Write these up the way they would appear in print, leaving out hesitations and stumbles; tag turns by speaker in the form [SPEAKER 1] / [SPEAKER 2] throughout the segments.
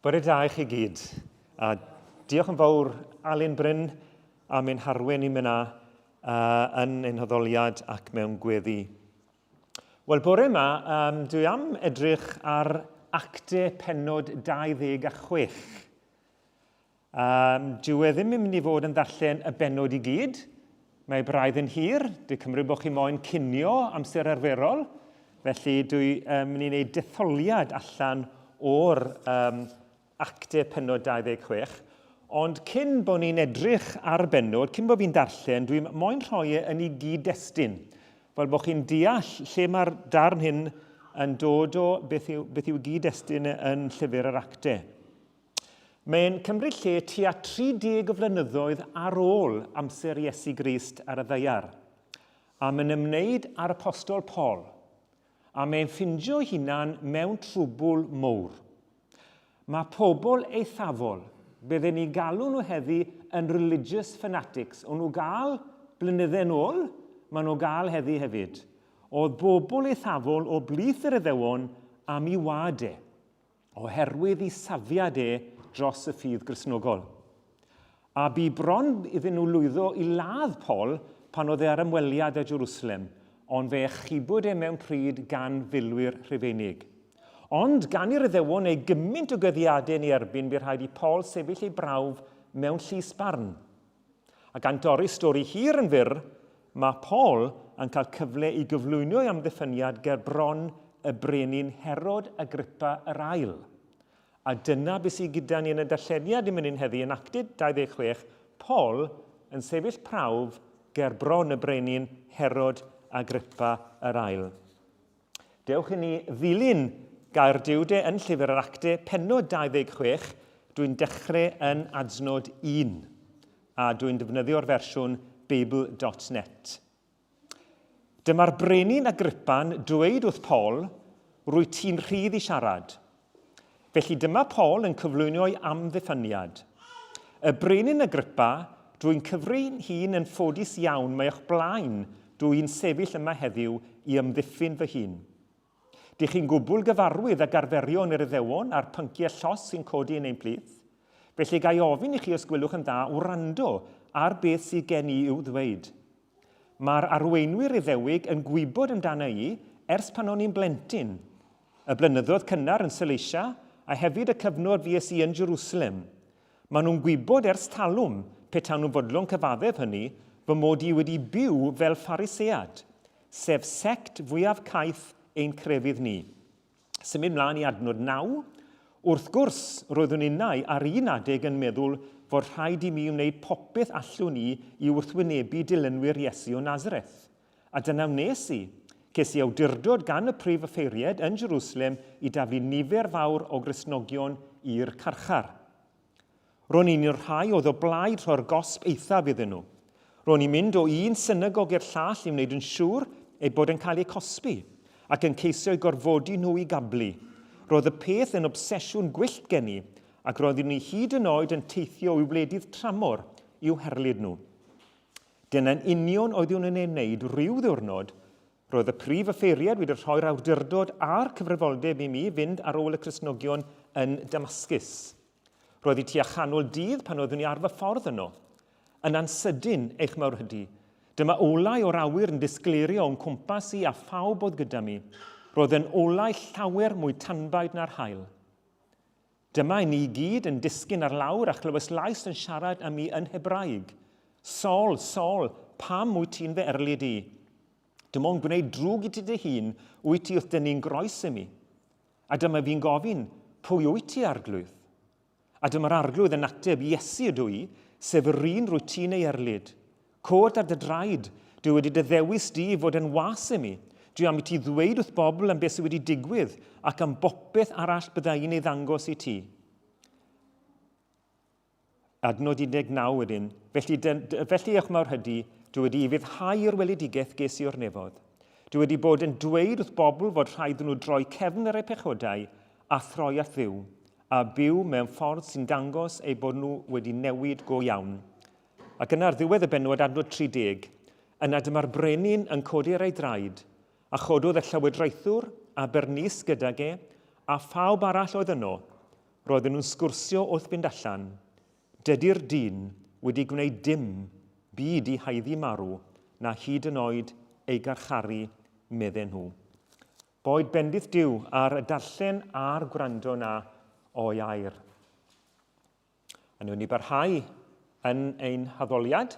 [SPEAKER 1] Bore da i chi gyd. A diolch yn fawr Alun Bryn am ein harwen i myna uh, yn ein haddoliad ac mewn gweddi. Wel, bore yma, um, dwi am edrych ar acte penod 26. Um, dyw e ddim yn mynd i fod yn ddarllen y benod i gyd. Mae braidd yn hir, dwi'n cymryd bod chi moyn cinio amser arferol, felly dwi um, mynd i wneud detholiad allan o'r um, acte penod 26. Ond cyn bod ni'n edrych ar y benod, cyn bod fi'n darllen, dwi'n moyn rhoi e yn ei gyd-destun, fel bod chi'n deall lle mae'r darn hyn yn dod o, beth yw, beth yw gyd-destun yn llyfr yr acte. Mae'n cymryd lle tua 30 o flynyddoedd ar ôl amser Iesu Grist ar y ddaear, a mae'n ymwneud â'r Apostol Paul, a mae'n ffindio ei hunan mewn trwbwl mowr. Mae pobl eithafol, bydden ni'n galw nhw heddi yn religious fanatics, o'n nhw gael blynydde yn ôl, maen nhw gael heddi hefyd. Oedd bobl eithafol o blith yr Iddewon am i wad e. oherwydd i safiad e dros y ffydd Gristnogol. A bu bron iddyn nhw lwyddo i ladd Paul pan oedd e ar ymweliad â Jerusalem, ond fe achubwyd e mewn pryd gan filwyr Rhufeinig. Ond gan i'r Iddewon wneud gymaint o gyddiadau yn ei erbyn, bu rhaid i Paul sefyll ei brawf mewn llys barn. A gan dorri stori hir yn fyr, mae Paul yn cael cyfle i gyflwyno ei amddiffyniad ger bron y brenin Herod Agrippa yr Ail. A dyna beth sydd gyda ni yn y darlleniad i mynd heddi yn Actau 26, Paul yn sefyll prawf ger bron y brenin Herod Agrippa yr Ail. Dewch i ni ddilyn gair Duw de yn Llyfr yr Acte, pennod 26, dwi'n dechrau yn adnod 1, a dwi'n defnyddio'r fersiwn Beibl.net. Dyma'r brenin Agrippa'n dweud wrth Paul, rwy ti'n rhydd i siarad. Felly dyma Paul yn cyflwyno'i amddiffyniad. Y brenin Agrippa, dw i'n cyfri'n hun yn ffodus iawn mae o'ch blaen dw i'n sefyll yma heddiw i amddiffyn fy hun. Dych chi'n gwbl gyfarwydd ag arferion yr Iddewon a'r pynciau llosg sy'n codi yn ein plith. Felly ga i ofyn i chi os gwelwch yn dda wrando ar beth sydd gen i i'w ddweud. Mae'r arweinwyr Iddewig yn gwybod amdana i ers pan o'n i'n blentyn, y blynyddoedd cynnar yn Cilicia a hefyd y cyfnod fues i yn Jerusalem. Maen nhw'n gwybod ers talwm, petawn nhw'n fodlon cyfaddef hynny, fy mod i wedi byw fel Pharisead, sef sect fwyaf caeth ein crefydd ni. Symud mlaen i adnod 9. Wrth gwrs, roeddwn innau ar un adeg yn meddwl fod rhaid i mi wneud popeth allwn i i wrthwynebu dilynwyr Iesu o Nazareth. A dyna wnes i. Ces i awdurdod gan y prif offeiriaid yn Jerusalem i daflu nifer fawr o Gristnogion i'r carchar. Ro'n i'n un o'r rhai oedd o blaid rhoi'r gosb eithaf iddyn nhw. Ro'n i'n mynd o un synagog i'r llall i wneud yn siŵr eu bod yn cael eu cosbi, ac yn ceisio eu gorfodi nhw i gablu. Roedd y peth yn obsesiwn gwyllt gen i, ac roeddwn i hyd yn oed yn teithio i wledydd tramor i'w herlid nhw. Dyna'n union oeddwn yn ei wneud ryw ddiwrnod, roedd y prif offeiriad wedi rhoi'r awdurdod a'r cyfrifoldeb i mi fynd ar ôl y Cristnogion yn Damascus. Roedd hi tua chanol dydd pan oeddwn i ar fy ffordd yno. Yna'n sydyn, eich mawrhydi, dyma olau o'r awyr yn disgleirio o'm cwmpas i a phawb oedd gyda mi. Roedd yn olau llawer mwy tanbaid na'r haul. Dyma i ni gyd yn disgyn ar lawr a chlywais lais yn siarad â mi yn Hebraeg. Saul, Saul, pam wyt ti'n fy erlid i? Dim ond gwneud drwg i ti dy hun wyt ti wrth dynnu'n groes i mi. A dyma fi'n gofyn, pwy wyt ti, Arglwydd? A dyma'r Arglwydd yn ateb, Iesu ydw i, sef yr un rwyt ti'n ei erlid. Cod ar dy draed, dwi wedi dy ddewis di i fod yn was i mi. Dwi am i ti ddweud wrth bobl am beth sydd wedi digwydd ac am bopeth arall bydda i'n ei ddangos i ti. Adnod 19 wedyn. Felly, felly eich mawrhydi, dwi wedi ufuddhau i'r weledigaeth ges i o'r nefodd. Dwi wedi bod yn dweud wrth bobl fod rhaid nhw droi cefn ar eu pechodau a throi at Dduw, a byw mewn ffordd sy'n dangos eu bod nhw wedi newid go iawn. Ac yna ar ddiwedd y bennod adnod 30, yna dyma'r brenin yn codi ar ei draed, a chododd y llywodraethwr a Bernice gydag e, a phawb arall oedd yno. Roedden nhw'n sgwrsio wrth fynd allan, Dydi'r dyn wedi gwneud dim byd i haeddu marw na hyd yn oed ei garcharu, medden nhw. Boed bendith Duw ar y darllen a'r gwrando 'na o'i air. A newn ni barhau yn ein haddoliad.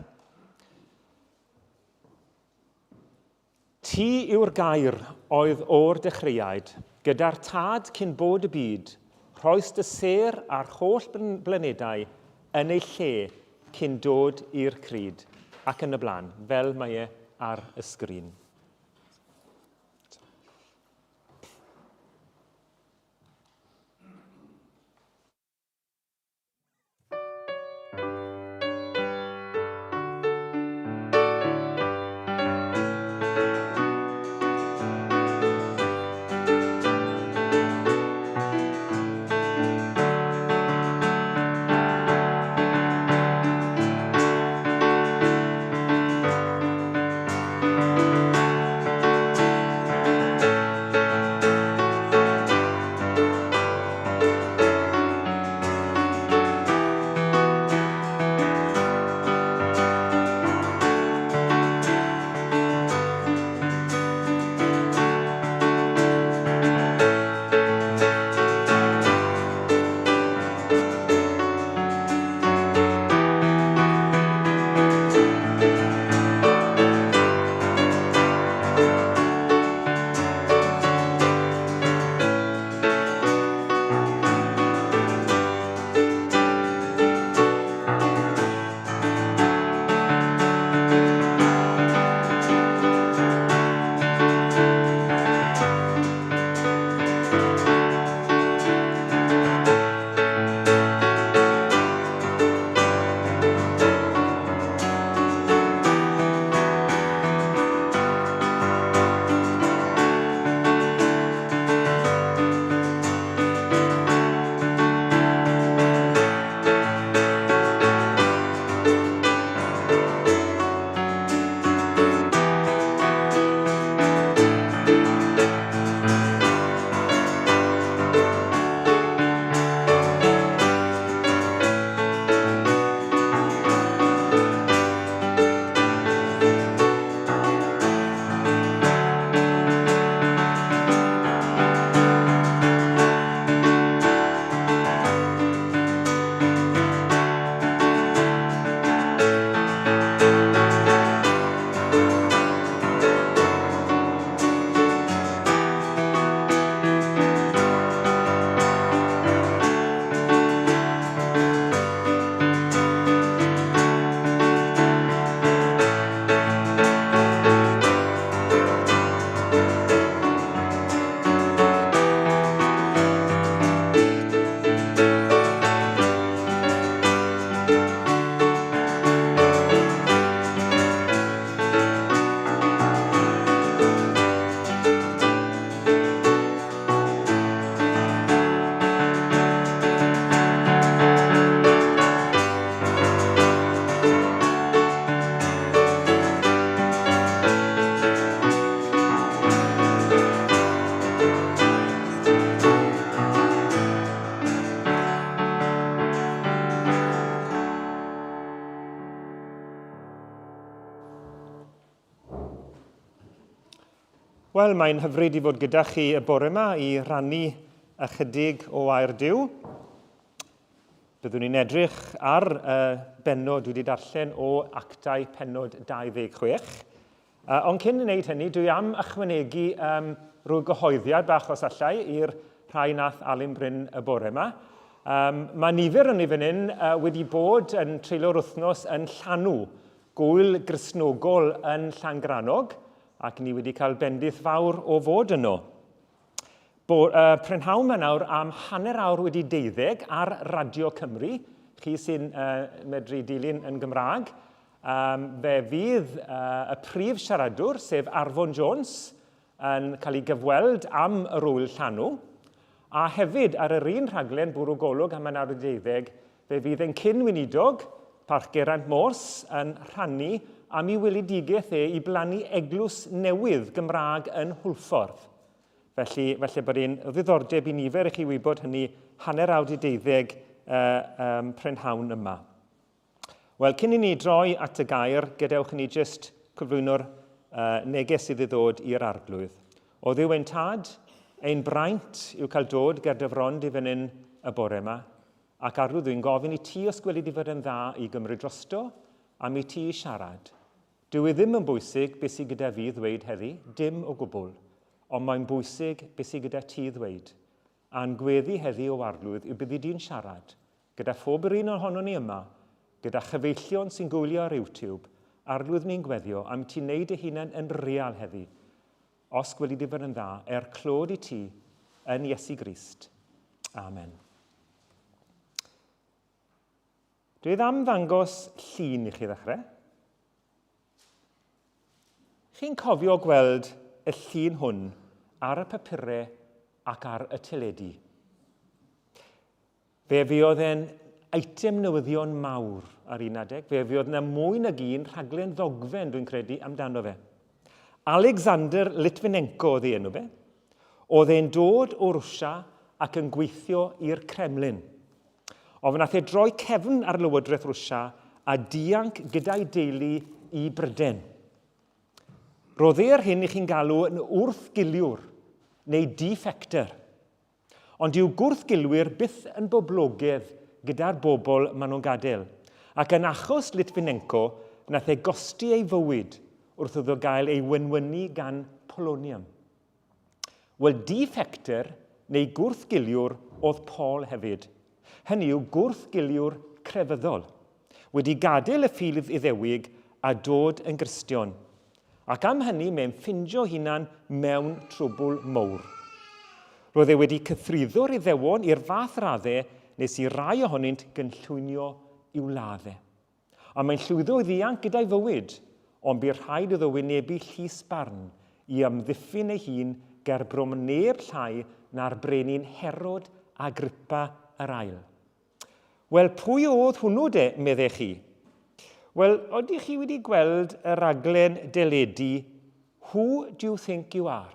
[SPEAKER 1] Ti yw'r gair oedd o'r dechreuaid, gyda'r Tad cyn bod y byd, rhoes dy sêr a'r holl blanedau yn eu lle cyn dod i'r crud, ac yn y blaen, fel mae e ar y sgrin. Wel, mae'n hyfryd i fod gyda chi y bore yma i rannu ychydig o air Duw. Byddwn ni'n edrych ar y bennod dwi wedi darllen o Actau pennod 26. Ond cyn wneud hynny, dwi am ychwanegu um, rhyw gyhoeddiad bach os allai i'r rhai nath Alun Bryn y bore yma. Um, mae nifer yn ni fan hyn uh, wedi bod yn treulio'r wythnos yn Llanw, gwyl Gristnogol yn Llangrannog, ac ni wedi cael bendith fawr o fod yno. Bo, uh, prynhawn yma nawr am 12:30 ar Radio Cymru, chi sy'n uh, medru dilyn yn Gymraeg, um, fe fydd uh, y prif siaradwr, sef Arfon Jones, yn cael ei gyfweld am yr ŵyl llanw, a hefyd ar yr un rhaglen Bwrw Golwg am 12:30, fe fydd ein cyn-weinidog, Parch Geraint Morse, yn rhannu am ei weledigaeth e i blannu eglwys newydd Gymraeg yn Hwlffordd. Felly, felly bod e'n ddiddordeb i nifer i chi wybod hynny 12:30 uh, um, prynhawn yma. Wel, cyn i ni droi at y gair, gadewch i ni jyst cyflwyno'r uh, neges sydd i ddod i'r arglwydd. O Dduw ein tad, ein braint yw cael dod ger dy fron di fan hyn y bore yma, ac arglwydd dwi'n gofyn i ti os gweli di fod yn dda i gymryd drosto am i ti siarad. Dyw e ddim yn bwysig beth sydd gyda fi ddweud heddi, dim o gwbl, ond mae'n bwysig beth sydd gyda ti ddweud. A'n gweddi heddi o Arglwydd yw byddi di'n siarad, gyda phob yr un ohonon ni yma, gyda chyfeillion sy'n gwylio ar YouTube, Arglwydd ni'n gweddio am i ti wneud dy hunan yn real heddi, os gweli di fod yn dda, er clod i ti, yn Iesu Grist. Amen. Dwi am ddangos llun i chi ddechrau. Chi'n cofio gweld y llun hwn ar y papurau ac ar y teledu. Fe fuodd e'n eitem newyddion mawr ar un adeg. Fe fuodd yna mwy nag un rhaglen ddogfen, dwi'n credu, amdano fe. Alexander Litvinenko oedd ei enw fe. Oedd e'n dod o Rwsia ac yn gweithio i'r Kremlin. Ond fe wnaeth e droi cefn ar Lywodraeth Rwsia a dianc gyda'i deulu i Bryden. Roedd e'r hyn i chi'n galw yn wrthgiliwr neu defector. Ond dyw gwrthgilwyr byth yn boblogedd gyda'r bobl maen nhw'n gadael. Ac yn achos Litvinenko, wnaeth e gosti ei fywyd wrth iddo gael ei wenwynu gan polonium. Wel, defector neu gwrthgiliwr oedd Paul hefyd. Hynny yw, gwrthgiliwr crefyddol. Wedi gadael y ffydd Iddewig a dod yn Gristion. Ac am hynny mae'n ffindio hunan mewn trwbwl mowr. Roedd e wedi cythruddo'r Iddewon i'r fath radde nes i rai ohonynt gynllwynio i'w ladd e. A mae'n llwyddo i ddianc gyda'i fywyd, ond bu rhaid iddo wynebu llys barn i amddiffyn ei hun gerbron neb llai na'r brenin Herod Agrippa yr Ail. Wel, pwy oedd hwnnw de, meddech chi? Wel, oeddech chi wedi gweld y raglen deledu Who Do You Think You Are?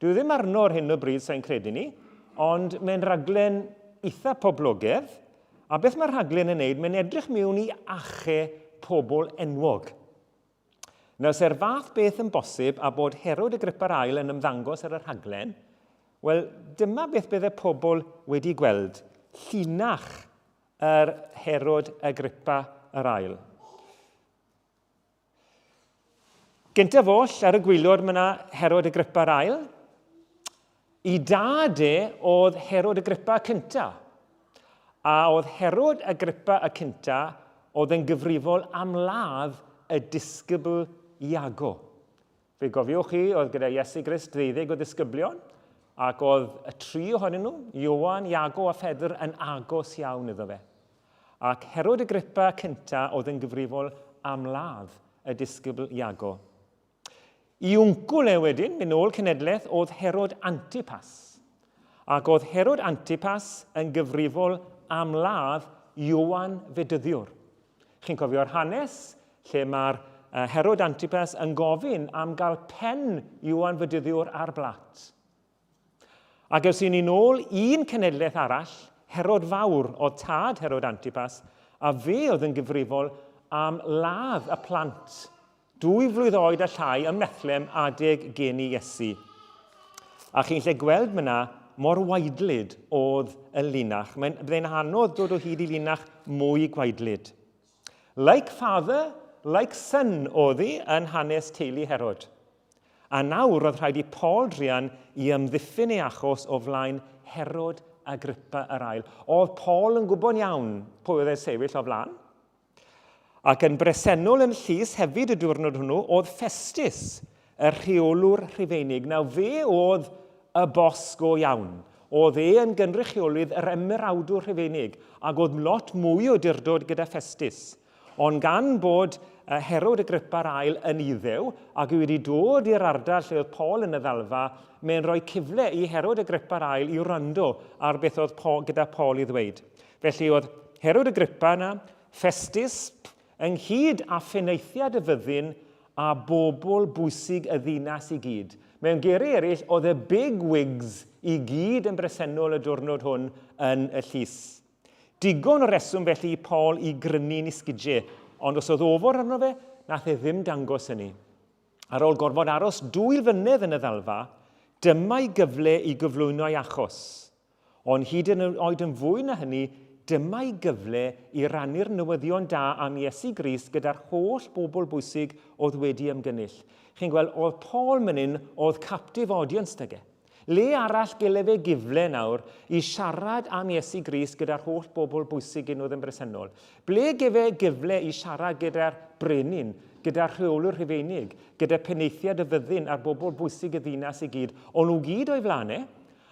[SPEAKER 1] Dwi ddim arno ar hyn o bryd, sa'n credu ni, ond mae'n rhaglen eitha poblogedd, a beth mae'r rhaglen yn neud, mae'n edrych mewn i ache pobl enwog. Nawr, se'r fath beth yn bosib a bod Herod Agrippa'r Ail yn ymddangos ar y rhaglen, wel, dyma beth bydde pobl wedi gweld, llinach yr Herod Agrippa yr Ail. Gyntaf oll, ar y gwaelod mae yna Herod Agrippa'r Ail. I dad e oedd Herod Agrippa y cynta. A oedd Herod Agrippa y cynta oedd yn gyfrifol am ladd y disgybl Iago. Fe gofiwch chi, oedd gyda Iesu Grist ddeuddeg o ddisgyblion, ac oedd y tri ohonyn nhw, Ioan, Iago a Phedr, yn agos iawn iddo fe. Ac Herod Agrippa cynta oedd yn gyfrifol am ladd y disgybl Iago. I wncwl e wedyn, mynd ôl cenedlaeth, oedd Herod Antipas. Ac oedd Herod Antipas yn gyfrifol am ladd Ioan Fedyddiwr. Chi'n cofio'r hanes lle mae'r Herod Antipas yn gofyn am gael pen Ioan Fedyddiwr ar blat. Ac ers i ni nôl un cenedlaeth arall, Herod Fawr oedd tad Herod Antipas, a fe oedd yn gyfrifol am ladd y plant dwy flwydd oed a llai ym Methlem adeg geni Iesu. A chi'n lle gweld myna mor waedlyd oedd y linach. Mae'n byddai'n anodd dod o hyd i linach mwy gwaedlyd. Like father, like son oedd hi yn hanes teulu Herod. A nawr roedd rhaid i Paul druan i amddiffyn ei achos o flaen Herod Agrippa yr Ail. Oedd Paul yn gwybod iawn pwy oedd e'n sefyll o flaen? Ac yn bresennol yn llys hefyd y diwrnod hwnnw oedd Festus, y rheolwr Rhufeinig. Nawr fe oedd y bos go iawn. Oedd e yn gynrychiolydd yr ymerawdwr Rhufeinig, ac oedd lot mwy o durdod gyda Festus. Ond gan bod Herod Agrippa'r Ail yn Iddew, ac wedi dod i'r ardal lle oedd Paul yn y ddalfa, mae'n rhoi cyfle i Herod Agrippa'r Ail i wrando ar beth oedd Paul, gyda Paul i ddweud. Felly oedd Herod Agrippa yna, Festus, ynghyd â phenaethiaid y fyddin a bobl bwysig y ddinas i gyd. Mewn geiriau eraill, oedd y big wigs i gyd yn bresennol y diwrnod hwn yn y llys. Digon o reswm felly i Paul i grynu'n isgidie, ond os oedd ofor arno fe, nath e ddim dangos hynny. Ar ôl gorfod aros dwy flynedd yn y ddalfa, dyma'i gyfle i gyflwyno'i achos. Ond hyd yn oed yn fwy na hynny, dyma'i gyfle i rannu'r newyddion da am Iesu Grist gyda'r holl bobl bwysig oedd wedi ymgynnull. Chi'n gweld, oedd Paul mynd hyn, oedd captive audience 'da ge. Le arall gele fe gyfle nawr i siarad am Iesu Grist gyda'r holl bobl bwysig hyn oedd yn bresennol? Ble gefe gyfle i siarad gyda'r brenin, gyda'r rheolwr Rhufeinig, gyda phenaethiaid y fyddin a'r bobl bwysig y ddinas i gyd? O'n nhw gyd o'i flaen e.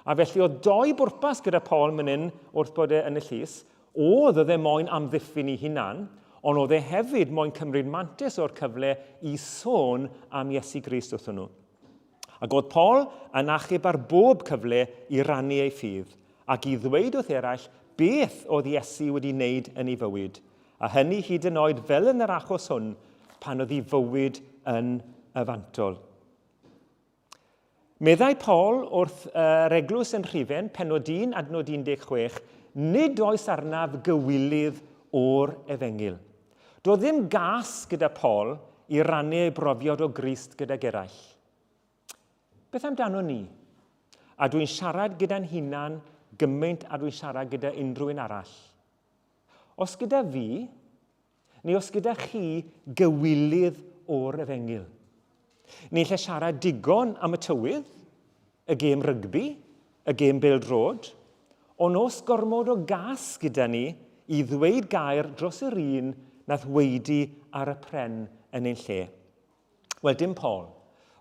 [SPEAKER 1] A felly oedd doi bwrpas gyda Paul mynd hyn wrth bod e yn y llys. Oedd, oedd e moyn amddiffyn ei hunan, ond oedd e hefyd moyn cymryd mantais o'r cyfle i sôn am Iesu Grist wrthyn nhw. Ac oedd Paul yn achub ar bob cyfle i rannu ei ffydd, ac i ddweud wrth eraill beth oedd Iesu wedi wneud yn ei fywyd, a hynny hyd yn oed fel yn yr achos hwn, pan oedd ei fywyd yn y fantol. Meddai Paul wrth yr eglwys yn Rhufain, pennod 1, adnod 16, Nid oes arnaf gywilydd o'r efengyl. Doedd ddim gas gyda Paul i rannu ei brofiad o Grist gydag eraill. Beth amdano ni? A dwi'n siarad gyda'n hunan gymaint a dwi'n siarad gyda unrhyw un arall. Os gyda fi, neu os gyda chi gywilydd o'r efengyl. Ni'n lle siarad digon am y tywydd, y gêm rygbi, y gêm bêl-droed, ond oes gormod o gas gyda ni i ddweud gair dros yr un nath waedu ar y pren yn ein lle? Wel, dim Paul.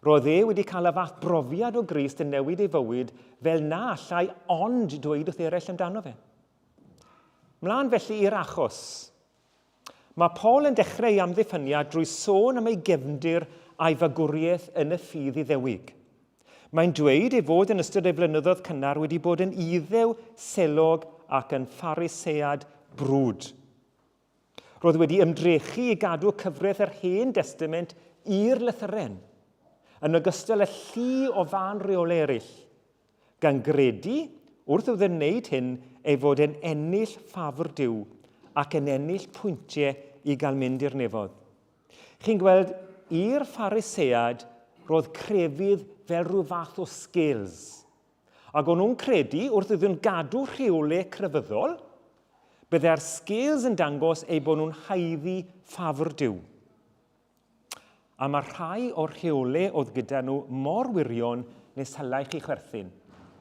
[SPEAKER 1] Roedd e wedi cael y fath brofiad o Grist yn newid ei fywyd fel na allai ond dweud wrth eraill amdano fe. Mlaen felly i'r achos. Mae Paul yn dechrau ei amddiffyniad drwy sôn am ei gefndir a'i fagwriaeth yn y ffydd Iddewig. Mae'n dweud ei fod yn ystod ei flynyddoedd cynnar wedi bod yn Iddew selog ac yn Pharisead brwd. Roedd wedi ymdrechu i gadw cyfraith yr Hen Destament i'r lythyren, yn ogystal â llu o fân reolau eraill. Gan gredu, wrth iddo wneud hyn, ei fod e'n ennill ffafr Duw ac yn ennill pwyntiau i gael mynd i'r nefodd. Chi'n gweld, i'r Pharisead, roedd crefydd fel rhyw fath o scales. Ac o'n nhw'n credu, wrth iddyn nhw gadw rheolau crefyddol, byddai'r scales yn dangos eu bod nhw'n haeddu ffafr Duw. A mae rhai o'r rheole oedd gyda nhw mor wirion nes hylai chi chwerthin.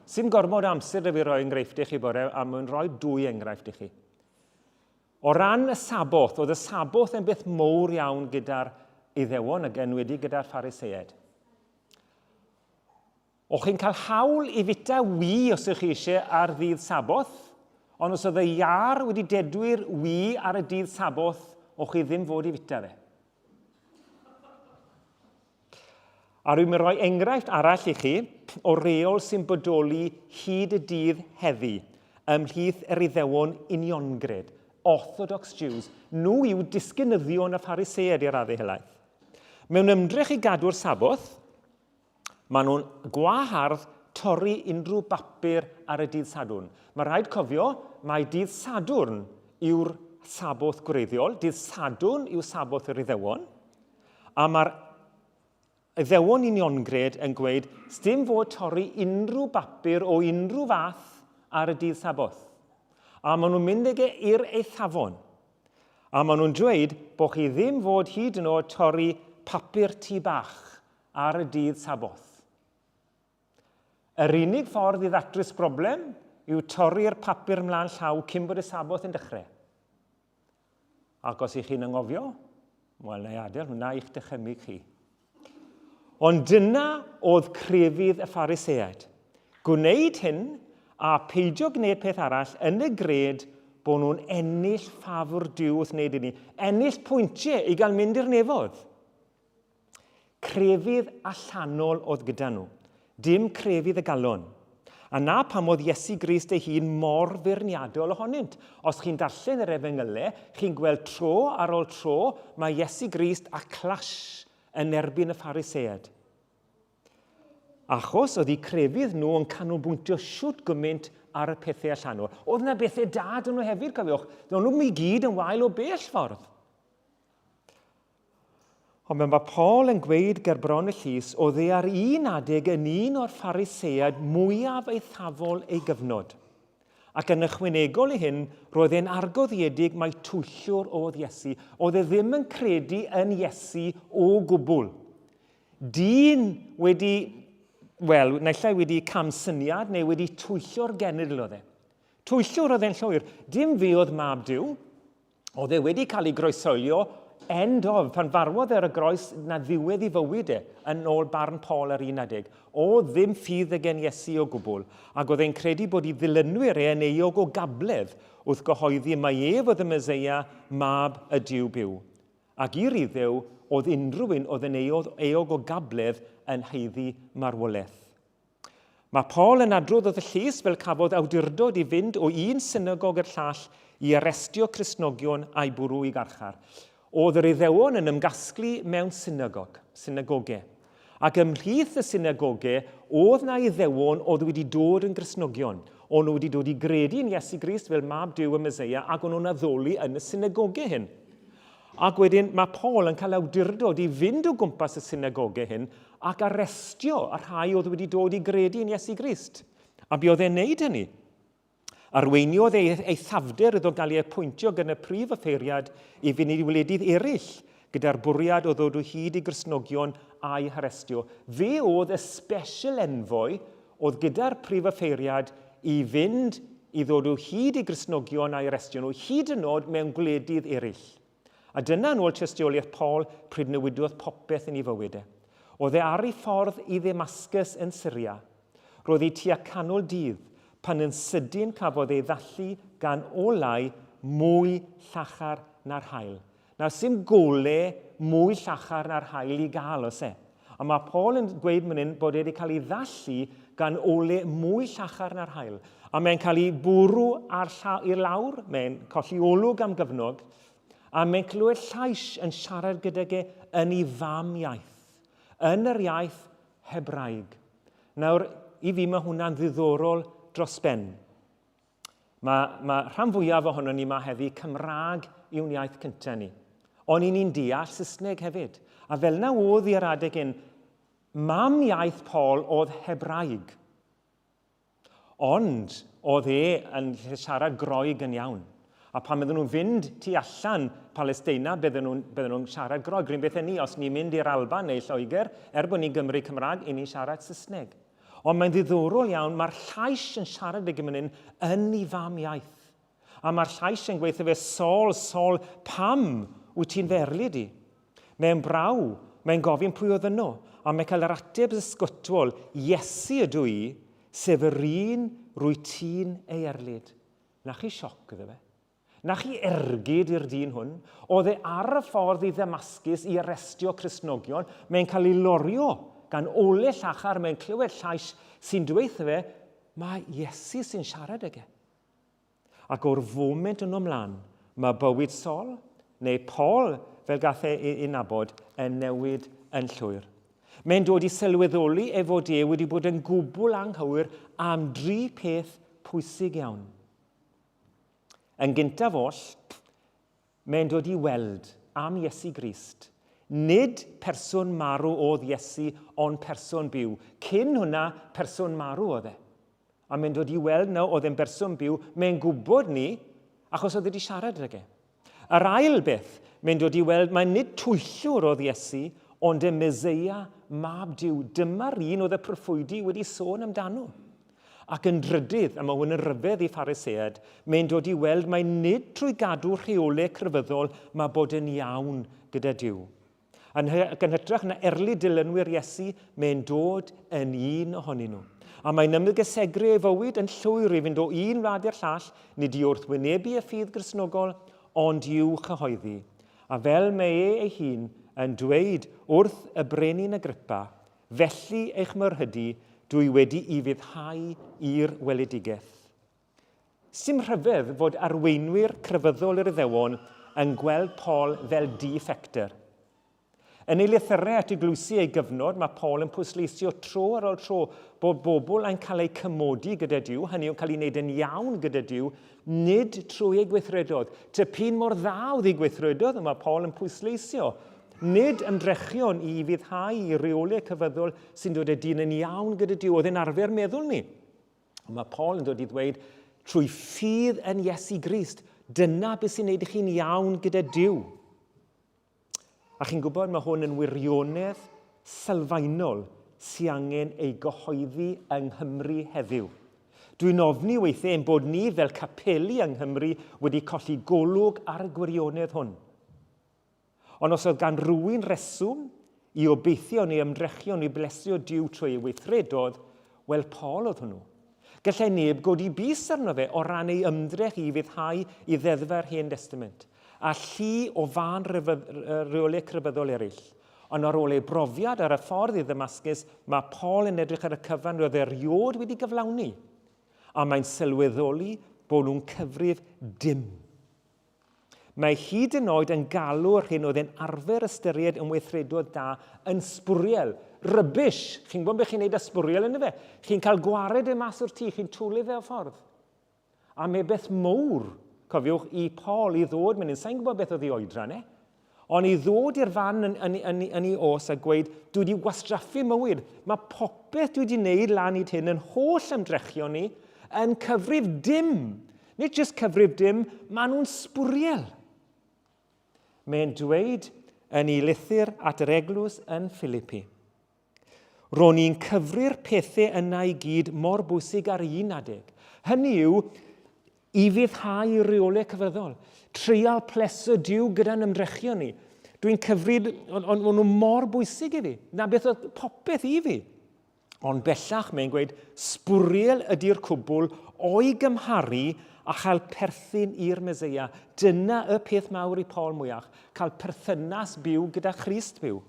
[SPEAKER 1] Sim gormod o amser da fi roi enghreifftiau i chi bore, a mae'n rhoi dwy enghraifft i chi. O ran y Saboth, oedd y Saboth yn beth mowr iawn gyda'r Iddewon ac enwedig gyda'r Phariseaid. O'ch chi'n cael hawl i fita wy os ych chi eisiau ar ddydd Saboth, ond os oedd y iâr wedi dedwy'r wy ar y dydd Saboth, o'ch chi ddim fod i fita fe. A rwy'n mynd rhoi enghraifft arall i chi o reol sy'n bodoli hyd y dydd heddi ymhlith yr Iddewon uniongred, Orthodox Jews. Nhw yw disgynyddion y Phariseaid i'r raddau helaeth. Mewn ymdrech i gadw'r Saboth, Maen nhw'n gwahardd torri unrhyw bapur ar y dydd Sadwrn. Mae rhaid cofio mai dydd Sadwrn yw'r Saboth gwreiddiol, dydd Sadwrn yw Saboth yr Iddewon, a mae'r Iddewon uniongred yn gweud sdim fod torri unrhyw bapur o unrhyw fath ar y dydd Saboth. A maen nhw'n mynd ag e i'r eithafon. A maen nhw'n dweud bod chi ddim fod hyd yn oed torri papur tŷ bach ar y dydd Saboth. Yr unig ffordd i ddatrys broblem yw torri'r papur mlaen llaw cyn bod y Saboth yn dechrau. Ac os ych chi'n angofio, wel, na i adael hwnna i'ch dychymyg chi. Ond dyna oedd crefydd y Phariseaid. Gwneud hyn a peidio gwneud peth arall yn y gred bod nhw'n ennill ffafr Duw wrth wneud hynny. Ennill pwyntiau i gael mynd i'r nefodd. Crefydd allanol oedd gyda nhw, dim crefydd y galon. A 'na pam oedd Iesu Grist ei hun mor feirniadol ohonynt. Os chi'n darllen yr Efengylau, chi'n gweld tro ar ôl tro mae Iesu Grist a clash yn erbyn y Phariseaid. Achos oedd eu crefydd nhw yn canolbwyntio shwt gymaint ar y pethau allanol. Oedd yna bethau da dyn nhw hefyd, cofiwch. Do'n nhw'm i gyd yn wael o bell ffordd. Ond mae Paul yn gweud ger bron y llys, oedd e ar un adeg yn un o'r Phariseaid mwyaf eithafol ei gyfnod. Ac yn ychwanegol i hyn, roedd e'n argoddiedig mai twyllwr oedd Iesu. Oedd e ddim yn credu yn Iesu o gwbl. Dyn wedi, wel, naill ai wedi camsyniad neu wedi twyllo'r genedl oedd e. Twyllwr oedd e'n llwyr. Dim fi oedd mab Duw. Oedd e wedi cael ei groeshoelio end of, pan farwodd e ar y groes na ddiwedd i fywyd e, yn ôl barn Paul ar un adeg. Oedd ddim ffydd y gen Iesu o gwbl, ac oedd e'n credu bod i ddilynwyr e yn euog o gabledd wrth gyhoeddi mai ef oedd y Meseia, mab y Duw byw. Ac i'r Iddew, oedd unrhyw un oedd yn euog o gabledd yn haeddu marwolaeth. Mae Paul yn adrodd wrth y llys fel cafodd awdurdod i fynd o un synagog i'r llall i arestio Cristnogion a'u bwrw i garchar. Oedd yr Iddewon yn ymgasglu mewn synagog, synagoge. Ac ymhlith y synagoge oedd 'na Iddewon oedd wedi dod yn Gristnogion. O'n nhw wedi dod i gredu yn Iesu Grist fel Mab Duw y Meseia ac o'n nhw'n addoli yn y synagoge hyn. Ac wedyn mae Paul yn cael awdurdod i fynd o gwmpas y synagoge hyn ac arestio y rhai oedd wedi dod i gredu yn Iesu Grist. A buodd e'n neud hynny. Arweiniodd ei eithafder iddo gael ei apwyntio gan y prif offeiriad i fynd i wledydd eraill gyda'r bwriad o ddod o hyd i Gristnogion a'u harestio. Fe oedd y special envoy oedd gyda'r prif offeiriad i fynd i ddod o hyd i Gristnogion a'u arestio nhw, hyd yn oed mewn gwledydd eraill. A dyna, yn ôl tystiolaeth Paul, pryd newidiodd popeth yn ei fywyd e. Oedd e ar ei ffordd i Ddamascus yn Syria. Roedd hi tua canol dydd pan yn sydyn cafodd ei ddallu gan olau mwy llachar na'r haul. Nawr, sim gole mwy llachar na'r haul i gael, oes e? A mae Paul yn gweud man hyn bod e wedi cael ei ddallu gan ole mwy llachar na'r haul. A mae'n cael ei bwrw ar lla, i'r lawr, mae'n colli olwg am gyfnod, a mae'n clywed llais yn siarad gydag e yn ei fam iaith, yn yr iaith Hebraeg. Nawr, i fi mae hwnna'n ddiddorol dros ben. Mae, mae rhan fwyaf ohono ni ma heddi Cymraeg yw'n iaith cyntaf ni. Ond i ni'n deall Saesneg hefyd. A fel na oedd i ar adeg hyn, mam iaith Paul oedd Hebraeg. Ond oedd e yn siarad Groeg yn iawn. A pan bydden nhw'n fynd tu allan Palesteina, bydden nhw'n bydden nhw'n siarad Groeg. Rwy'n beth ni, os ni'n mynd i'r Alban neu Lloegr, er bod ni'n Gymru Cymraeg, i ni'n siarad Saesneg. Ond mae'n ddiddorol iawn, mae'r llais yn siarad ag yn hyn yn ei fam iaith. A mae'r llais yn gweithio fe, Saul, Saul, pam wyt ti'n fy erlid i? Mae'n braw, mae'n gofyn pwy oedd yno, a mae'n cael yr ateb ysgytwol, Iesu ydw i, sef yr un rwy ti'n ei erlid. Na chi sioc iddo fe. Na chi ergyd i'r dyn hwn. Oedd e ar y ffordd i Ddamascus i arestio Cristnogion. Mae'n cael ei lorio gan ole llachar, mae'n clywed llais sy'n dweud fe, mae Iesu sy'n siarad ag e. Ac o'r foment yno mlaen, mae bywyd Saul, neu Paul fel gath e ei nabod, yn newid yn llwyr. Mae'n dod i sylweddoli ei fod e wedi bod yn gwbl anghywir am dri peth pwysig iawn. Yn gyntaf oll, mae'n dod i weld am Iesu Grist. Nid person marw oedd Iesu, ond person byw. Cyn hwnna, person marw oedd e. A mae'n dod i weld nawr oedd e'n berson byw, mae'n gwybod ni, achos oedd e wedi siarad ag e. Yr ail beth, mae'n dod i weld mai nid twyllwr oedd Iesu, ond y Meseia, Mab Duw. Dyma'r un oedd y proffwydi wedi sôn amdano. Ac yn drydydd, a mae hwn yn rhyfedd i Phariseaid, mae'n dod i weld mai nid trwy gadw rheolau crefyddol mae bod yn iawn gyda Duw. Yn, ac yn hytrach na erlid dilynwyr Iesu, mae'n dod yn un ohonyn nhw. A mae'n ymgysegru ei fywyd yn llwyr i fynd o un wlad i'r llall, nid i wrthwynebu y ffydd Gristnogol, ond i'w chyhoeddi. A fel mae e ei hun yn dweud wrth y brenin Agrippa, Felly eich myrhydu, dwi wedi ufuddhau i'r weledigaeth. Sim rhyfedd fod arweinwyr crefyddol yr Iddewon yn gweld Paul fel defector. Yn ei lythyrau at eglwysi ei gyfnod, mae Paul yn pwysleisio tro ar ôl tro bod bobl yn cael eu cymodi gyda Duw, hynny yw cael ei wneud yn iawn gyda Duw, nid trwy ei gweithredodd. Tipyn mor dda oedd ei gweithredodd, mae Paul yn pwysleisio. Nid ymdrechion i ufuddhau i reolau cyfyddol sy'n dod â dyn yn iawn gyda Duw oedd e'n arfer meddwl ni. Ond mae Paul yn dod i ddweud, trwy ffydd yn Iesu Grist, dyna beth sy'n neud i chi'n iawn gyda Duw. A chi'n gwybod, mae hwn yn wirionedd sylfaenol sy angen ei gyhoeddi yng Nghymru heddiw. Dwi'n ofni weithiau ein bod ni fel capeli yng Nghymru wedi colli golwg ar y gwirionedd hwn. Ond os oedd gan rywun reswm i obeithio neu ymdrechion i blesio Duw trwy ei weithredodd, wel Paul oedd hwnnw. Gallai neb godi bys arno fe o ran ei ymdrech i ufuddhau i ddeddfau'r Hen Destament, a llu o fân reolau crefyddol eraill. Ond ar ôl ei brofiad ar y ffordd i Ddamascus, mae Paul yn edrych ar y cyfan roedd e erioed wedi gyflawni, a mae'n sylweddoli bod nhw'n cyfrif dim. Mae hyd yn oed yn galw'r hyn oedd e'n arfer ystyried yn weithredoedd da yn sbwriel. Rubbish! Chi'n gwybod beth chi'n neud â sbwriel yn fe? Chi'n cael gwared e mas o'r tŷ, chi'n twlu fe o ffordd. A mae beth mowr, cofiwch, i Paul i ddod mynd yn, sa'n gwybod beth oedd ei oedran e, ond i ddod i'r fan yn, yn, yn, yn ei os a gweud, dwi wedi gwastraffu mywyd, mae popeth dwi wedi wneud lan hyd hyn yn holl ymdrechion ni, yn cyfrif dim. Nid jyst cyfrif dim, maen nhw'n sbwriel. Mae'n dweud yn ei lythyr at yr eglwys yn Philippi. Ro'n i'n cyfri'r pethau yna i gyd mor bwysig ar un adeg. Hynny yw, i fyddhau i reolau cyfyddol, treial plesio Duw gyda'n ymdrechion ni. Dwi'n cyfri, ond on, on nhw mor bwysig i fi. Na beth oedd popeth i fi. Ond bellach mae'n gweud sbwriel ydy'r cwbl o'i gymharu â chael perthyn i'r Meseia. Dyna y peth mawr i Paul mwyach, cael perthynas byw gyda Christ byw.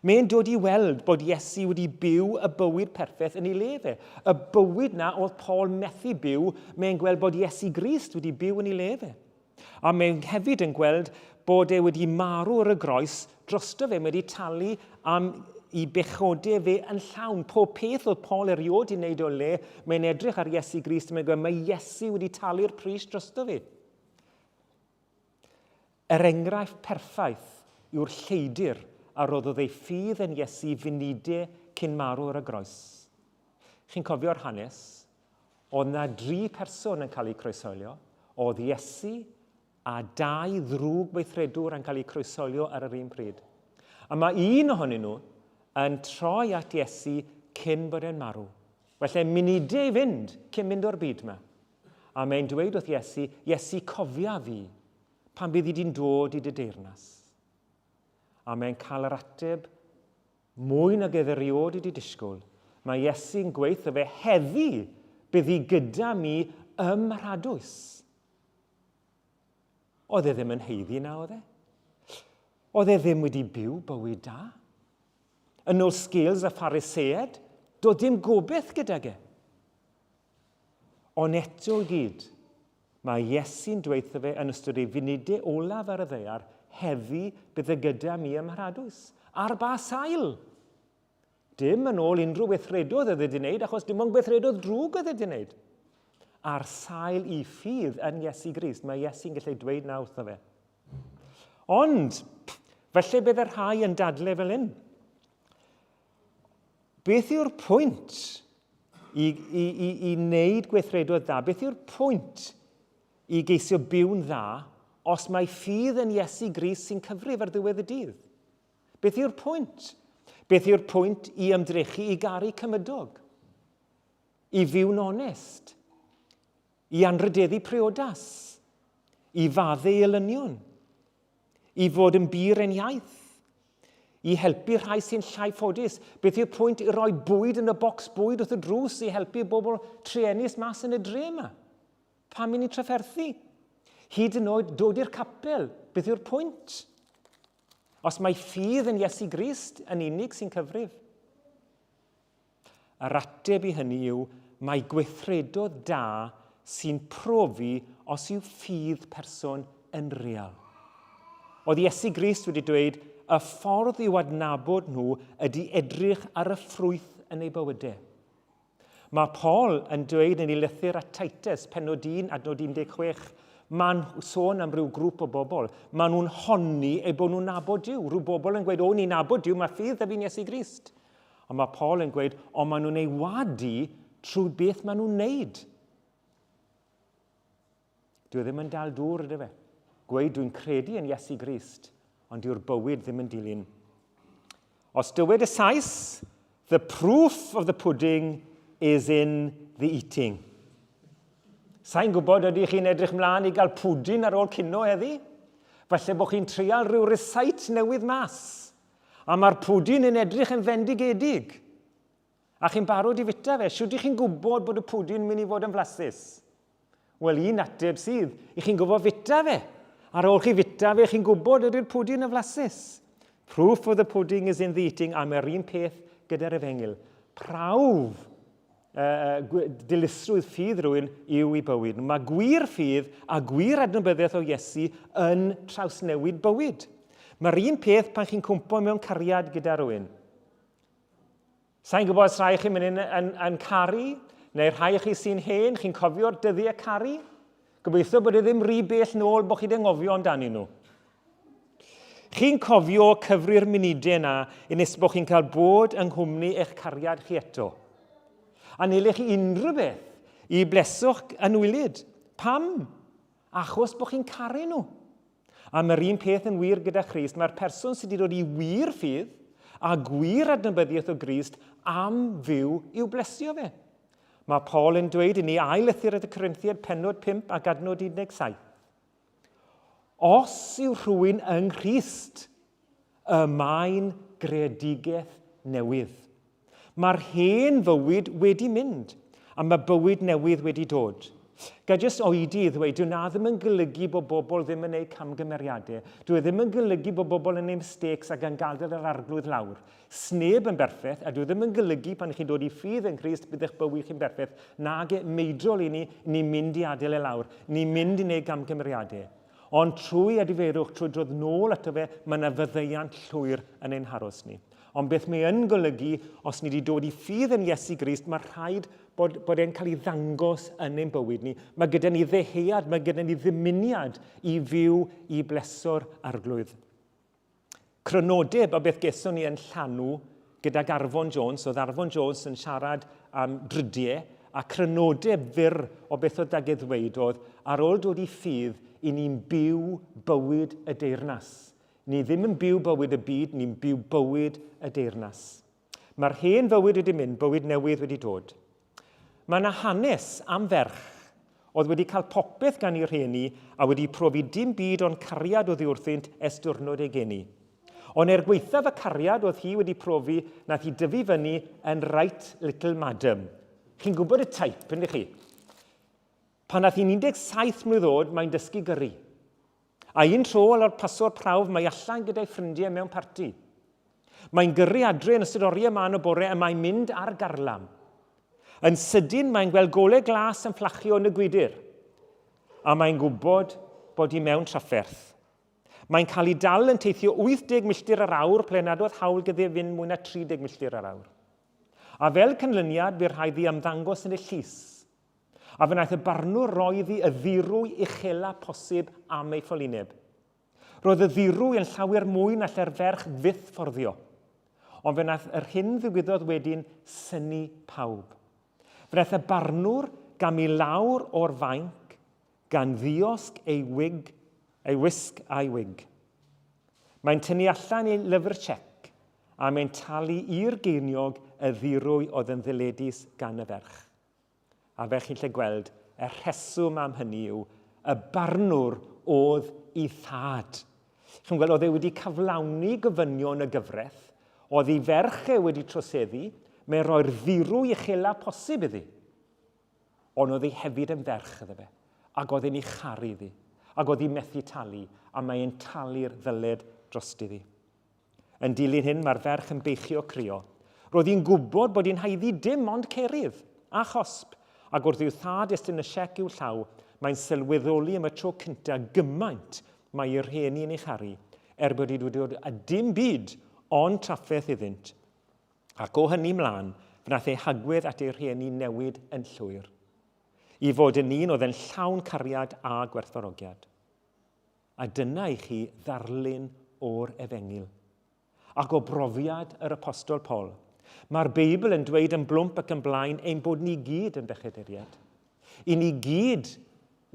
[SPEAKER 1] Mae'n dod i weld bod Iesu wedi byw y bywyd perffaith yn ei le fe. Y bywyd na oedd Paul methu byw, mae'n gweld bod Iesu Grist wedi byw yn ei le fe. A mae hefyd yn gweld bod e wedi marw ar y groes drosto fe, mae wedi talu am i bechode fe yn llawn. Pob peth oedd Paul erioed i wneud o le, mae'n edrych ar Iesu Grist a mae'n gweud, mae Iesu wedi talu'r pris drosto fi. Yr enghraifft perffaith yw'r lleidr a roddodd ei ffydd yn Iesu funudau cyn marw ar y groes. Chi'n cofio'r hanes? Oedd 'na dri person yn cael eu croeshoelio. Oedd Iesu a dau ddrwg weithredwr yn cael eu croeshoelio ar yr un pryd. A mae un ohonyn nhw yn troi at Iesu cyn bod e'n marw. Felly munudau i fynd cyn mynd o'r byd yma. A mae'n dweud wrth Iesu, Iesu cofia fi pan bydd i di'n dod i dy deyrnas. A mae'n cael yr ateb Mwy nag edd eriôd wedi disgwyl, mae Iesu'n gweutho fe heddi bydd hi gyda mi ym Mharadwys. Oedd e ddim yn haeddu na, oedd e? Oedd e ddim wedi byw bywyd da? Yn ôl scales y Phariseaid, doedd dim gobeith gydag e. Ond eto i gyd, mae Iesu'n dweutho fe yn ystod ei funudau olaf ar y ddaear, heddi bydd e gyda mi ym Mharadwys. Ar ba sail? Dim yn ôl unrhyw weithredoedd oedd e wedi wneud, achos dim ond gweithredoedd drwg oedd e wedi wneud. Ar sail i ffydd yn Iesu Grist, mae Iesu'n gallu dweud na wrtho fe. Ond, felly bydd y rhai yn dadle fel hyn. Beth yw'r pwynt i, i, i, i wneud gweithredoedd da? Beth yw'r pwynt i geisio byw'n dda os mae ffydd yn Iesu Grist sy'n cyfrif ar ddiwedd y dydd? Beth yw'r pwynt? Beth yw'r pwynt i ymdrechu i garu cymydog? I fyw'n onest? I anrhydeddu priodas? I fadde i elynion? I fod yn bur yn iaith? I helpu rhai sy'n llai ffodus? Beth yw'r pwynt i roi bwyd yn y bocs bwyd wrth y drws i helpu bobl truenus mas yn y dre yma? Pam i ni trafferthu? Hyd yn oed dod i'r capel, beth yw'r pwynt? Os mae ffydd yn Iesu Grist yn unig sy'n cyfrif. Yr ateb i hynny yw mai gweithredodd da sy'n profi os yw ffydd person yn real. Oedd Iesu Grist wedi dweud, y ffordd i'w adnabod nhw ydy edrych ar y ffrwyth yn eu bywydau. Mae Paul yn dweud yn ei lythyr at Titus, pennod 1, adnod 16, mae'n sôn am ryw grŵp o bobl. Maen nhw'n honni eu bod nhw'n nabod Duw. Rhyw bobl yn gweud, o, ni'n nabod Duw, mae ffydd 'da fi'n Iesu Grist. Ond mae Paul yn gweud, ond maen nhw'n ei wadu trwy beth maen nhw'n neud. Dwi e ddim yn dal dŵr, ydy fe? Gweud dwi'n credu yn Iesu Grist, ond dyw'r bywyd ddim yn dilyn. Os dywed y Sais, the proof of the pudding is in the eating. Sa'n gwybod ydych chi'n edrych mlaen i gael pwdin ar ôl cino heddi? Falle bod chi'n treial rhyw recite newydd mas. A mae'r pwdin yn edrych yn fendigedig. A chi'n barod i fita fe? Shwt 'ych chi'n gwybod bod y pwdin yn mynd i fod yn flasus? Wel, un ateb sydd, i chi'n gwybod fita fe. Ar ôl chi fita fe, chi'n gwybod ydy'r pwdin yn flasus. Proof of the pudding is in the eating, a mae'r un peth gyda'r efengyl. Prawf uh, dilysrwydd ffydd rhywun yw i bywyd. Mae gwir ffydd a gwir adnabyddiaeth o Iesu yn trawsnewid bywyd. Mae'r un peth pan chi'n cwmpo mewn cariad gyda rhywun. Sa'n gwybod os rhai chi'n mynd yn, yn, yn caru, neu rhai chi sy'n hen, chi'n cofio'r dyddiau caru? Gobeithio bod e ddim rhy bell nôl bod chi wedi ngofio amdanyn nhw. Chi'n cofio cyfri'r munudau yna i nes bod chi'n cael bod yng nghwmni eich cariad chi eto. A nele chi unrhyw beth i bleswch anwylyd. Pam? Achos bod chi'n caru nhw. A mae'r un peth yn wir gyda Christ, mae'r person sydd wedi dod i wir ffydd a gwir adnabyddiaeth o Grist am fyw i'w blesio fe. Mae Paul yn dweud i ni ail lythyr at y Corinthiaid pennod 5 ac adnod 17. Os yw rhywun yng Nghrist, y mae'n greadigaeth newydd. Mae'r hen fywyd wedi mynd, a mae bywyd newydd wedi dod. Ga jyst oedi i ddweud, dyw 'na ddim yn golygu bod bobl ddim yn neud camgymeriadau. Dyw e ddim yn golygu bod bobl yn neud mistakes ac yn gadael yr arglwydd lawr. Sneb yn berffeth, a dyw e ddim yn golygu pan chi'n dod i ffydd yn Nghrist bydd eich bywyd chi'n berffeth. Nage, meidrol i ni, ni'n mynd i adael e lawr. Ni'n mynd i neud gamgymeriadau. Ond trwy edifeirwch, trwy drodd nôl ato fe, mae yna faddeuant llwyr yn ein haros ni. Ond beth mae yn golygu, os ni wedi dod i ffydd yn Iesu Grist, mae rhaid bod, bod e'n cael ei ddangos yn ein bywyd ni. Mae gyda ni ddehead, mae gyda ni ddymuniad i fyw i bleso'r arglwydd. Crynodeb o beth geson ni yn Llanw gydag Arfon Jones, oedd Arfon Jones yn siarad am drydie, a crynodeb fyr o beth oedd dag e ddweud oedd, ar ôl dod i ffydd, i ni'n byw bywyd y deyrnas. Ni ddim yn byw bywyd y byd, ni'n byw bywyd y deyrnas. Mae'r hen fywyd wedi mynd, bywyd newydd wedi dod. Mae yna hanes am ferch oedd wedi cael popeth gan ei rhieni a wedi profi dim byd ond cariad oddi wrthynt ers diwrnod ei geni. Ond er gwaethaf y cariad oedd hi wedi profi, nath hi dyfu fyny yn right little madam. Chi'n gwybod y type, yndych chi? Pan nath hi'n 17 mlwydd oed, mae'n dysgu gyrru. A un tro ar ôl paso'r prawf, mae allan gyda'i ffrindiau mewn parti. Mae'n gyrru adre yn ystod oriau mân y bore a mae'n mynd ar garlam. Yn sydyn, mae'n gweld golau glas yn fflachio yn y gwydr. A mae'n gwybod bod hi mewn trafferth. Mae'n cael ei dal yn teithio 80 milltir yr awr ple nad oedd hawl gyda fynd mwy na 30 milltir yr awr. A fel canlyniad, bu rhaid iddi ymddangos yn y llys. A fe wnaeth y barnwr roi iddi y ddirwy uchela posib am ei ffolineb. Roedd y ddirwy yn llawer mwy na lle'r ferch fyth fforddio. Ond fe wnaeth yr hyn ddigwyddodd wedyn synnu pawb. Fe wnaeth y barnwr gamu lawr o'r fainc gan ddiosg ei wig, ei wisg a'i wig. Mae'n tynnu allan ei lyfr siec a mae'n talu i'r geiniog y ddirwy oedd yn ddyledus gan y ferch. A fel chi'n lle gweld, y rheswm am hynny yw y barnwr oedd ei thad. Chi'n gweld, oedd e wedi cyflawni gofynion y gyfraith, oedd ei ferch e wedi troseddu, mae'n rhoi'r ddirwy uchela posib iddi. Ond oedd ei hefyd yn ferch iddo fe, ac oedd e'n ei charu iddi, ac oedd hi methu talu, a mae'n talu'r ddyled drosti ddi. Yn dilyn hyn, mae'r ferch yn beichio crio. Roedd hi'n gwybod bod hi'n haeddu dim ond cerydd a chosb, ac wrth i'w thad estyn y siec i'w llaw, mae'n sylweddoli am y tro cyntaf gymaint mae ei rhieni yn ei charu. er bod hi wedi dod â dim byd ond trafferth iddynt. Ac o hynny mlaen, wnaeth ei hagwedd at ei rhieni newid yn llwyr. I fod yn un oedd yn llawn cariad a gwerthfawrogiad. A dyna i chi ddarlun o'r efengyl. Ac o brofiad yr Apostol Paul. Mae'r Beibl yn dweud yn blwmp ac yn blaen ein bod ni gyd yn bechaduriaid. I ni gyd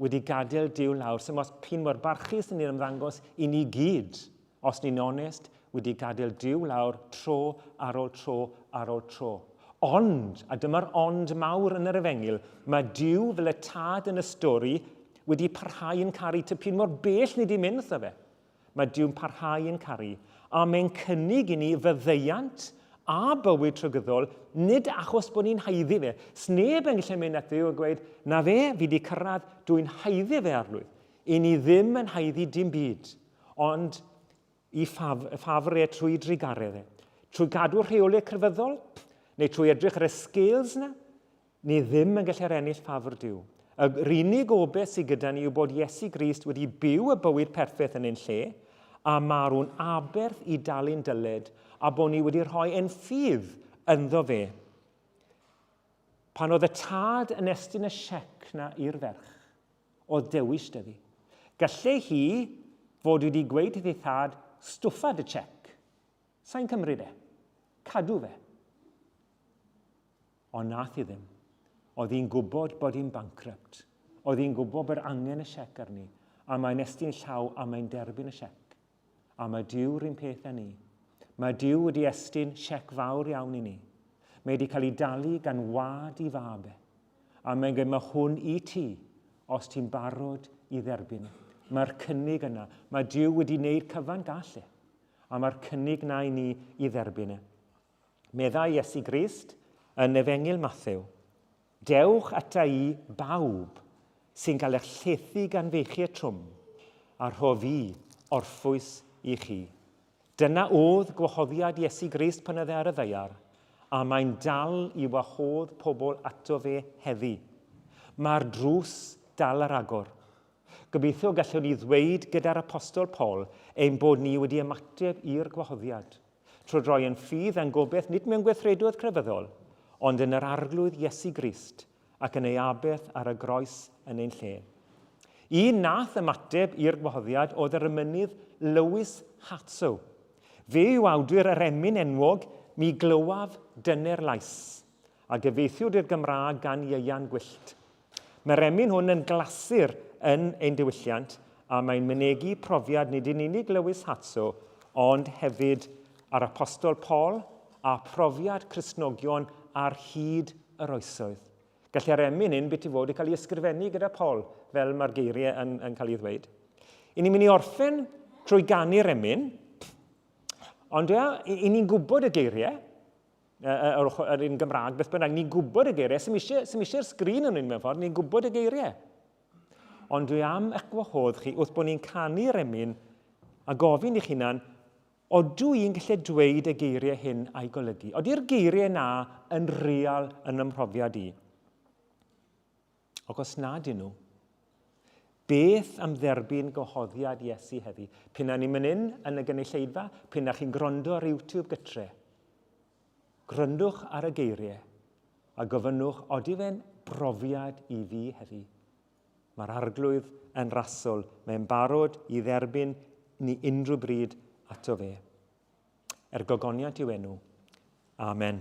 [SPEAKER 1] wedi gadael Duw lawr, sy'n os p'un mor barchus ni'n ymddangos, i ni gyd, os ni'n onest, wedi gadael Duw lawr tro ar ôl tro ar ôl tro. Ond, a dyma'r ond mawr yn yr efengyl, mae Duw fel y tad yn y stori wedi parhau yn caru tipyn mor bell ni di mynd wrtho fe. Mae Duw'n parhau yn caru, a mae'n cynnig i ni faddeuant a bywyd trygyddol, nid achos bod ni'n haeddu fe. Sneb yn gallu mynd at Dduw a gweud, na fe, fi di cyrraedd, dwi'n haeddu fe arlwydd. I ni ddim yn haeddu dim byd, ond i ffaf, ffafr e trwy drugaredd e. Trwy gadw rheolau crefyddol, neu trwy edrych ar y scales na, Ni ddim yn gallu ennill ffafr Duw. Yr unig obaith sydd gyda ni yw bod Iesu Grist wedi byw y bywyd perffaith yn ein lle, a marw'n aberth i dalu'n dyled, a bod ni wedi rhoi ein ffydd ynddo fe. Pan oedd y tad yn estyn y siec na i'r ferch, oedd dewis 'da fi. Gallai hi fod wedi gweud wrth ei thad, stwffa dy check. Sa'n cymryd e. Cadw fe. Ond nath hi ddim. Oedd hi'n gwybod bod hi'n bankrupt. Oedd hi'n gwybod bod angen y siec arni. A mae'n estyn llaw a mae'n derbyn y siec. A mae Duw rhywun peth â ni. Mae Duw wedi estyn siec fawr iawn i ni. Mae wedi cael ei dalu gan wad i fab e. A mae'n gweud, mae hwn i ti, os ti'n barod i dderbyn e. Mae'r cynnig yna. Mae Duw wedi wneud cyfan gall e. A mae'r cynnig na i ni i dderbyn e. Meddai Iesu Grist yn Efengyl Mathew, Dewch ata i bawb sy'n cael eich llethu gan feichiau trwm, a rho fi orffwys i chi. Dyna oedd gwahoddiad Iesu Grist pan oedd e ar y ddaear, a mae'n dal i wahodd pobl ato fe heddi. Mae'r drws dal ar agor. Gobeithio gallwn ni ddweud gyda'r Apostol Paul ein bod ni wedi ymateb i'r gwahoddiad. Trwy droi ein ffydd a'n gobaith nid mewn gweithredoedd crefyddol, ond yn yr Arglwydd Iesu Grist ac yn ei aberth ar y groes yn ein lle. Un nath ymateb i'r gwahoddiad oedd yr emynydd Lewis Hartsough. Fe yw awdur yr emyn enwog Mi glywaf dyner lais, a gyfieithiwyd i'r Gymraeg gan Ieuan Gwyllt. Mae'r emyn hwn yn glasur yn ein diwylliant a mae'n mynegi profiad nid yn unig Lewis Hatso ond hefyd yr Apostol Paul a phrofiad Cristnogion ar hyd yr oesoedd. Gallai'r emyn hyn biti fod wedi cael ei ysgrifennu gyda Paul, fel mae'r geiriau yn, yn cael ei ddweud. I ni'n mynd i orffen trwy ganu'r emyn, ond ia, i ni'n gwybod y geiriau, yr ochr, yr un Gymraeg, beth bynnag, ni'n gwybod y geiriau, sy'm eisiau, sy'm eisiau'r sgrin yn un mewn ffordd, ni'n gwybod y geiriau. Ond dwi am eich gwahodd chi wrth bod ni'n canu'r emyn a gofyn i'ch hunan, odw i'n gallu dweud y geiriau hyn a'i golygu? Ody'r geiriau na yn real yn ymhrofiad i? Ac os nad ydyn nhw, beth am dderbyn gwahoddiad Iesu heddi? P'un a ni'n mynd hyn yn y gynulleidfa, p'un a chi'n gwrando ar YouTube gytre. Gwrandwch ar y geiriau a gofynnwch, odi fe'n brofiad i fi heddi? Mae'r Arglwydd yn rasol, mae'n barod i dderbyn ni unrhyw bryd ato fe. Er gogoniant i'w enw. Amen.